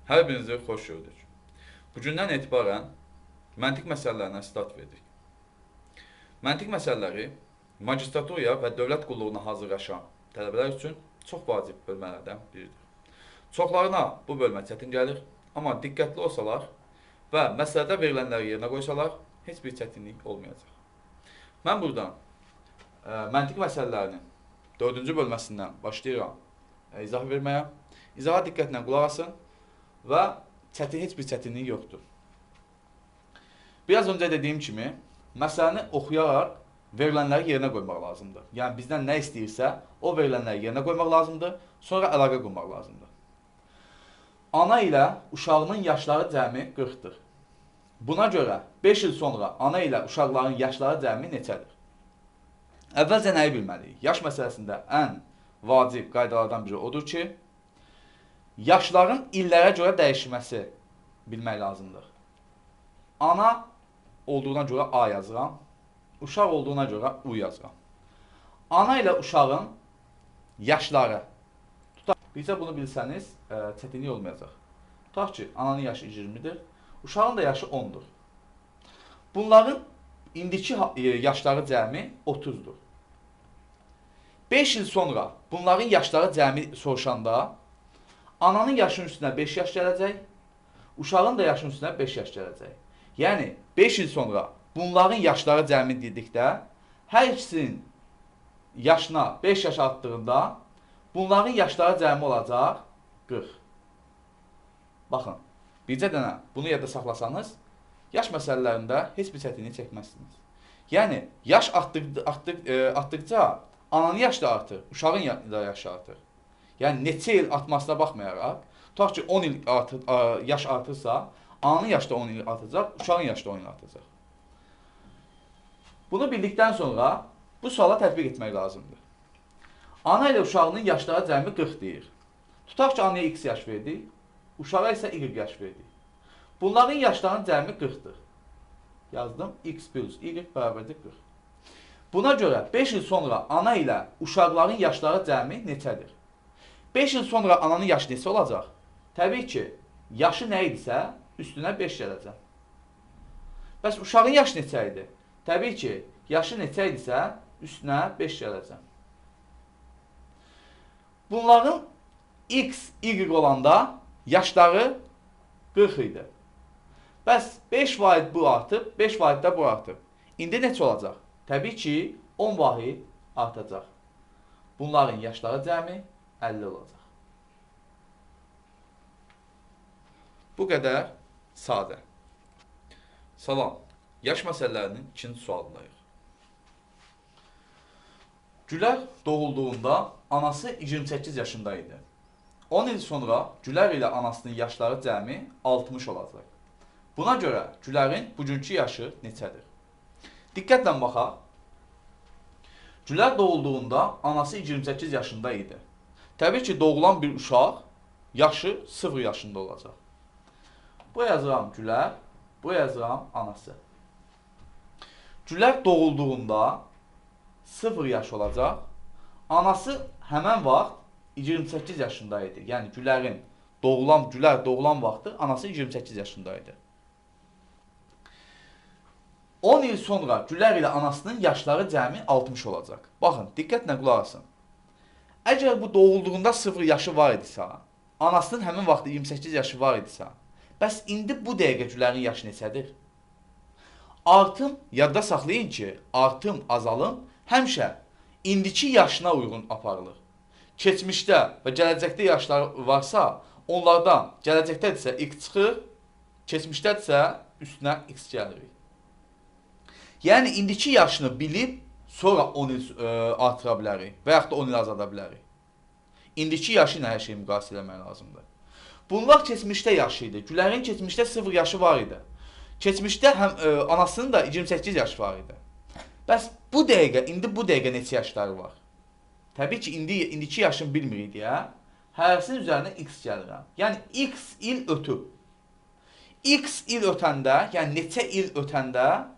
Hər birinizi xoş gördük. Bugündən etibarən məntiq məsələlərinə start verdik. Məntiq məsələləri magistraturaya və dövlət qulluğuna hazırlaşan tələbələr üçün çox vacib bölmələrdən biridir. Çoxlarına bu bölmə çətin gəlir, amma diqqətli olsalar və məsələdə verilənləri yerinə qoysalar, heç bir çətinlik olmayacaq. Mən buradan məntiq məsələlərinin 4-cü bölməsindən başlayıram izah verməyə. İzaha diqqətlə qulaq asın və heç bir çətinlik yoxdur. Biraz öncə dediyim kimi, məsələni oxuyaraq verilənləri yerinə qoymaq lazımdır. Yəni, bizdən nə istəyirsə, o verilənləri yerinə qoymaq lazımdır, sonra əlaqə qurmaq lazımdır. Ana ilə uşağının yaşları cəmi 40-dır. Buna görə 5 il sonra ana ilə uşaqların yaşları cəmi neçədir? Əvvəlcə nəyi bilməliyik? Yaş məsələsində ən vacib qaydalardan biri odur ki, yaşların illərə görə dəyişməsi bilmək lazımdır. Ana olduğuna görə A yazıram, uşaq olduğuna görə U yazıram. Ana ilə uşağın yaşları. Tutaq, bircə bunu bilsəniz, çətinlik olmayacaq. Tutaq ki, ananın yaşı 20-dir, uşağın da yaşı 10-dur. Bunların indiki yaşları cəmi 30-dur. 5 il sonra bunların yaşları cəmi soruşanda, ananın yaşının üstünə 5 yaş gələcək, uşağın da yaşının üstünə 5 yaş gələcək. Yəni, 5 il sonra bunların yaşları cəmi dedikdə, hər ikisinin yaşına 5 yaş artdığında, bunların yaşları cəmi olacaq 40. Baxın, bircə dənə bunu yadda saxlasanız, yaş məsələlərində heç bir çətinlik çəkməzsiniz. Yəni, yaş artdıqca ananın yaşı da artır, uşağın da yaşı artır. Yəni, neçə il artmasına baxmayaraq, tutaq ki, 10 il yaş artırsa, ananın yaşı da 10 il artacaq, uşağın yaşı da 10 il artacaq. Bunu bildikdən sonra bu suala tətbiq etmək lazımdır. Ana ilə uşağının yaşları cəmi 40 deyir. Tutaq ki, anaya x yaş verdik, uşağa isə y yaş verdik. Bunların yaşlarının cəmi 40-dır. Yazdım, x plus y bərabərdir 40. Buna görə 5 il sonra ana ilə uşaqların yaşları cəmi neçədir? 5 il sonra ananın yaşı neçə olacaq? Təbii ki, yaşı nə idisə, üstünə 5 gələcək. Bəs uşağın yaşı neçə idi? Təbii ki, yaşı neçə idisə, üstünə 5 gələcək. Bunların x, y olanda yaşları 40 idi. Bəs 5 vahid bu artıb, 5 vahid də bu artıb. İndi neçə olacaq? Təbii ki, 10 vahid artacaq. Bunların yaşları cəmi 50 olacaq. Bu qədər sadə. Salam. Yaş məsələlərinin ikinci sualındayıq. Gülər doğulduğunda anası 28 yaşında idi. 10 il sonra Gülər ilə anasının yaşları cəmi 60 olacaq. Buna görə Gülərin bugünkü yaşı neçədir? Diqqətlə baxaq. Gülər doğulduğunda anası 28 yaşında idi. Təbii ki, doğulan bir uşaq yaşı 0 yaşında olacaq. Bu yazıram Gülər, bu yazıram anası. Gülər doğulduğunda 0 yaş olacaq. Anası həmən vaxt 28 yaşında idi. Yəni Gülər doğulan vaxtı anası 28 yaşında idi. 10 il sonra Gülər ilə anasının yaşları cəmi 60 olacaq. Baxın, diqqətlə qulaq asın. Əgər bu doğulduğunda 0 yaşı var idisə, anasının həmin vaxtı 28 yaşı var idisə, bəs indi bu dəqiqə Gülərin yaşı neçədir? Artım, yadda saxlayın ki, artım, azalım həmişə indiki yaşına uyğun aparılır. Keçmişdə və gələcəkdə yaşları varsa, onlardan gələcəkdədirsə x çıxır, keçmişdədirsə üstünə x gəlirik. Yəni, indiki yaşını bilib, sonra 10 il artıra bilərik və yaxud da 10 il azalda bilərik. İndiki yaşı ilə hər şeyi müqayisə eləmək lazımdır. Bunlar keçmişdə yaşı idi. Gülərin keçmişdə 0 yaşı var idi. Keçmişdə həm anasının da 28 yaşı var idi. Bəs bu dəqiqə, indi bu dəqiqə neçə yaşları var? Təbii ki, indiki yaşını bilmirik deyə hərəsinin üzərinə x gəlirəm. Yəni, x il ötüb. X il ötəndə, yəni neçə il ötəndə,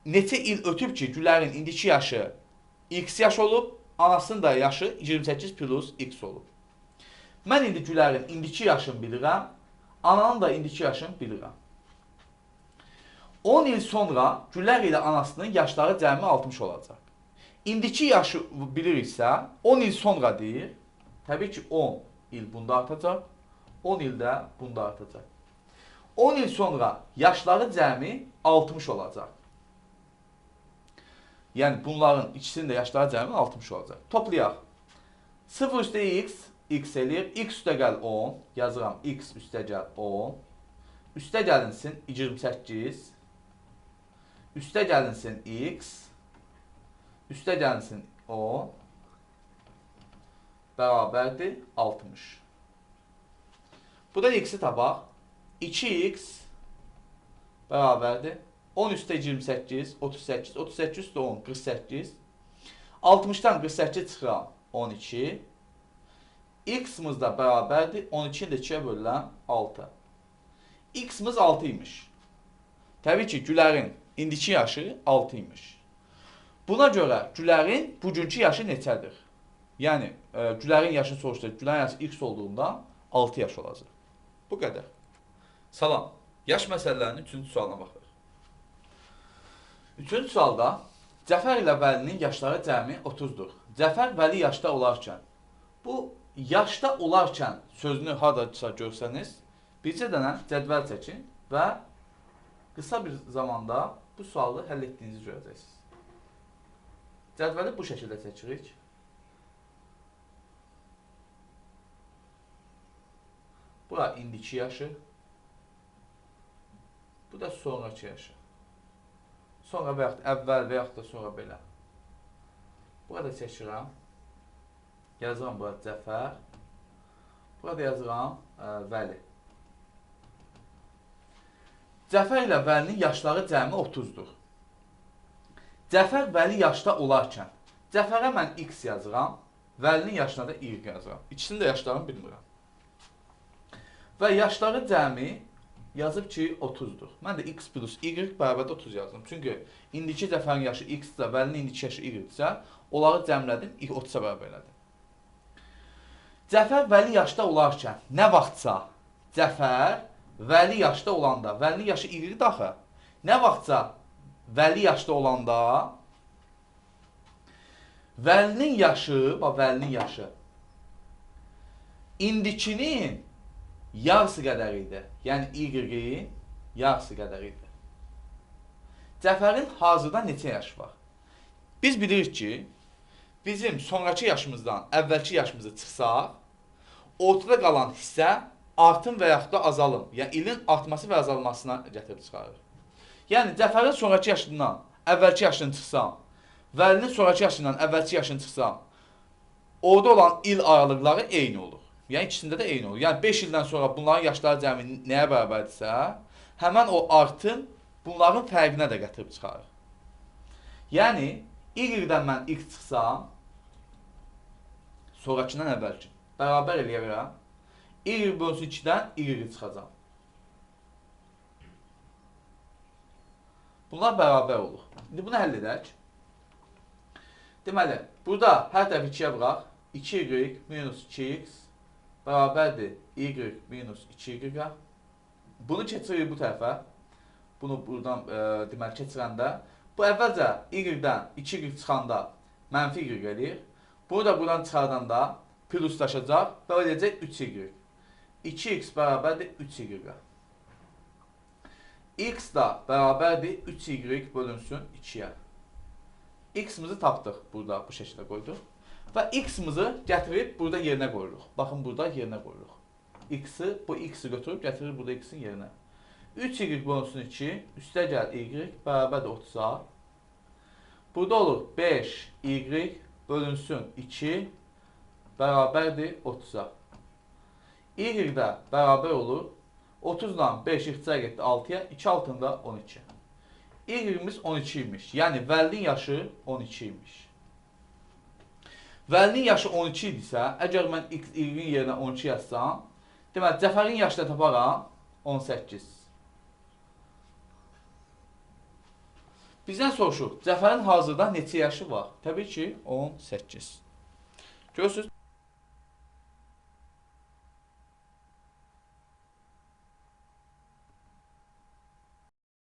neçə il ötüb ki, Gülərin indiki yaşı x yaş olub, anasının da yaşı 28 plus x olub. Mən indi Gülərin indiki yaşını bilirəm, Ananın da indiki yaşını bilirəm. 10 il sonra Gülər ilə anasının yaşları cəmi 60 olacaq. İndiki yaşı biliriksə, 10 il sonra deyir, təbii ki 10 il bunda artacaq, 10 il də bunda artacaq. 10 il sonra yaşları cəmi 60 olacaq. Yəni bunların ikisinin də yaşları cəmi 60 olacaq. Toplayaq. 0 üstə x, x eləyir. X üstə gəl 10, yazıram x üstə gəl 10. Üstə gəlinsin 28, üstə gəlinsin x, üstə gəlinsin 10, bərabərdir 60. Bu da x-i tapaq. 2x bərabərdir 10 üstə 28, 38, 38 üstə 10, 48. 60-dan 48 çıxıram, 12. X-imiz də bərabərdir 12-ni də 2-yə bölürəm, 6. X-imiz 6 imiş. Təbii ki, Gülərin indiki yaşı 6 imiş. Buna görə Gülərin bugünkü yaşı neçədir? Yəni, Gülərin yaşı soruşdu, Gülərin yaşı X olduğundan 6 yaş olacaq. Bu qədər. Salam. Yaş məsələlərinin 3-cü sualına baxırıq. 3-cü sualda Cəfər ilə Vəlinin yaşları cəmi 30-dur. Cəfər Vəli yaşda olarkən, bu yaşda olarkən sözünü haradasa görsəniz, bircə dənə cədvəl çəkin və qısa bir zamanda bu sualı həll etdiyinizi görəcəksiniz. Cədvəli bu şəkildə çəkirik. Bura indiki yaşı, bu da sonraki yaşı. Sonra və yaxud əvvəl və yaxud da sonra belə. Burada çəkirəm. Yazıram burada Cəfər. Burada yazıram Vəli. Cəfər ilə Vəlinin yaşları cəmi 30-dur. Cəfər Vəli yaşda olarkən, Cəfərə mən X yazıram, Vəlinin yaşına da Y yazıram. İkisinin də yaşlarını bilmirəm. Və yaşları cəmi yazıb ki, 30-dur. Mən də X plus Y bərabərdir 30 yazdım. Çünki indiki Cəfərin yaşı X-dirsə, Vəlinin indiki yaşı Y-dirsə, onları cəmlədim, 30-a bərabər elədim. Cəfər Vəli yaşda olarkən, nə vaxtsa Cəfər Vəli yaşda olanda, Vəlinin yaşı Y-dir axı, nə vaxtsa Vəli yaşda olanda, Vəlinin yaşı, bax Vəlinin yaşı, indikinin yarısı qədər idi. Yəni Y-in yarısı qədər idi. Cəfərin hazırda neçə yaşı var? Biz bilirik ki, bizim sonraki yaşımızdan əvvəlki yaşımızı çıxsaq, ortada qalan hissə artım və yaxud da azalım, yəni ilin artması və azalmasına gətirib çıxarır. Yəni Cəfərin sonraki yaşından əvvəlki yaşını çıxsam, Vəlinin sonraki yaşından əvvəlki yaşını çıxsam, orada olan il aralıqları eyni olur. Yəni ikisində də eyni olur. Yəni 5 ildən sonra bunların yaşları cəmi nəyə bərabərdirsə, həmən o artım bunların fərqinə də gətirib çıxarır. Yəni Y-dən mən X çıxsam, sonrakından əvvəlki bərabər eləyə verəm. Y bölünsün 2-dən Y çıxacam. Bunlar bərabər olur. İndi bunu həll edək. Deməli, burada hər tərəfi 2-yə vuraq. 2Y minus 2X bərabərdir Y minus 2Y. Bunu keçiririk bu tərəfə. Bunu buradan deməli keçirəndə, bu əvvəlcə Y-dən 2Y çıxanda mənfi Y eləyir. Bunu da buradan çıxardanda pluslaşacaq və eləyəcək 3Y. 2X bərabərdir 3Y. X da bərabərdir 3Y bölünsün 2-yə. X-imizi tapdıq burada, bu şəkildə qoyduq. Və X-imizi gətirib burada yerinə qoyuruq. Baxın, burada yerinə qoyuruq. X-i, bu X-i götürüb gətirir burada X-in yerinə. 3Y bölünsün 2, üstə gəl Y bərabərdir 30-a. Burada olur 5Y bölünsün 2 bərabərdir 30-a. Y də bərabər olur. 30 ilə 5 ixtisar getdi 6-ya, 2 altında 12. Y-imiz 12 imiş. Yəni Vəlinin yaşı 12 imiş. Vəlinin yaşı 12 idisə, əgər mən X, Y-in yerinə 12 yazsam, deməli Cəfərin yaşını taparam 18. Bizdən soruşur, Cəfərin hazırda neçə yaşı var? Təbii ki, 18. Görürsünüz,